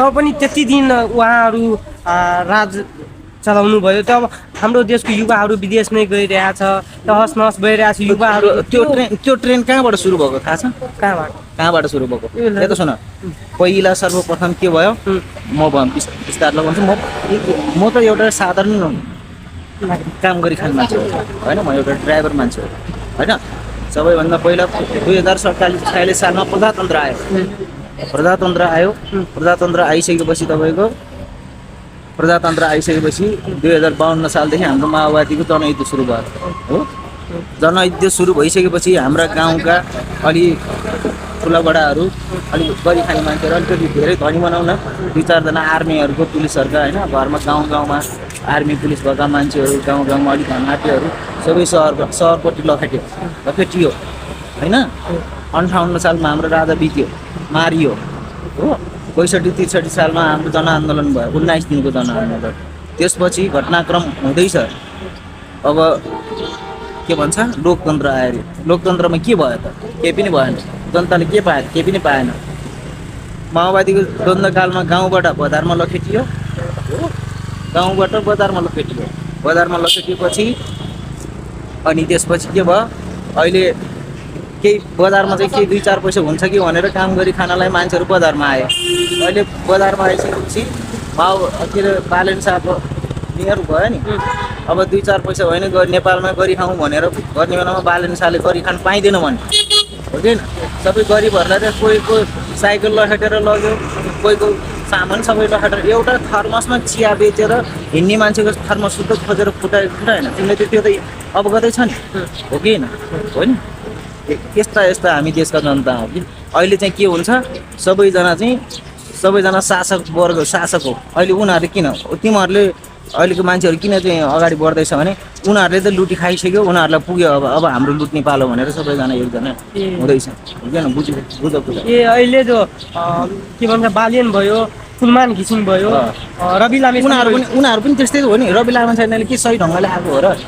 तब पनि त्यति दिन उहाँहरू राज चलाउनु भयो। तब हाम्रो देशको युवाहरू विदेशमै गइरहेछ, तहस नहस भइरहेछ युवाहरू। त्यो ट्रेन कहाँबाट सुरु भएको थाहा छ? कहाँबाट सुरु भएको? यो त सुन, पहिला सर्वप्रथम के भयो, म विस्तारले भन्छु। म त एउटा साधारण काम गरी खाने मान्छे हो होइन, म एउटा ड्राइभर मान्छे हो होइन। सबैभन्दा पहिला 2047 सालमा प्रजातन्त्र आयो। प्रजातन्त्र आइसकेपछि तपाईँको 2052 सालदेखि हाम्रो माओवादीको जनयुद्ध सुरु भयो हो। जनयुद्ध सुरु भइसकेपछि हाम्रा गाउँका अलि ठुला बडाहरू, अलिक गरी खाने मान्छेहरू, अलिकति धेरै धनी बनाउन 2-4 आर्मीहरूको, पुलिसहरूका होइन, घरमा गाउँमा आर्मी पुलिस भएका मान्छेहरू, गाउँमा अलिक धनाट्यहरू सबै सहरपट्टि लखेटियो होइन। 58 सालमा हाम्रो राजा बित्यो, मारियो हो। 62-63 सालमा हाम्रो जनआन्दोलन भयो, 19 दिनको जनआन्दोलन। त्यसपछि घटनाक्रम हुँदैछ। अब के भन्छ, लोकतन्त्र आयो। लोकतन्त्रमा के भयो त? केही पनि भएन। जनताले के पायो? केही पनि पाएन। माओवादीको द्वन्द्वकालमा गाउँबाट बजारमा लखेटियो हो, गाउँबाट बजारमा लखेटिएपछि अनि त्यसपछि के भयो, अहिले केही बजारमा चाहिँ केही 2-4 पैसा हुन्छ कि भनेर काम गरी खानलाई मान्छेहरू बजारमा आयो। अहिले बजारमा आइसकेपछि के अरे बालेन साहब निहरू भयो नि। अब 2-4 पैसा होइन नेपालमा गरी खाउँ भनेर गर्ने बेलामा बालेन शाहले गरी खान पाइँदैन भने हो कि सबै गरिबहरूलाई कोहीको साइकल लखेटेर लग्यो, कोहीको सामान सबै लखेटेर एउटा थर्मसमा चिया बेचेर हिँड्ने मान्छेको थर्मस शुद्ध खोजेर फुटाएन। तिमीले त्यो त अवगतै छ नि हो कि होइन? यस्ता हामी देशका जनता हो कि। अहिले चाहिँ के हुन्छ, सबैजना शासक हो। अहिले उनीहरूले किन, तिमीहरूले अहिलेको मान्छेहरू किन चाहिँ अगाडि बढ्दैछ भने उनीहरूले त लुटी खाइसक्यो, उनीहरूलाई पुग्यो। अब हाम्रो लुट्ने पालो भनेर सबैजना एकजना हुँदैछ होइन। बुझ अहिले जो के भन्छ बालेन भयो, फुलमान घिसिङ भयो, रवि लामे, उनीहरू पनि त्यस्तै हो नि। रवि लामे छैनले के सही ढङ्गले आएको हो र?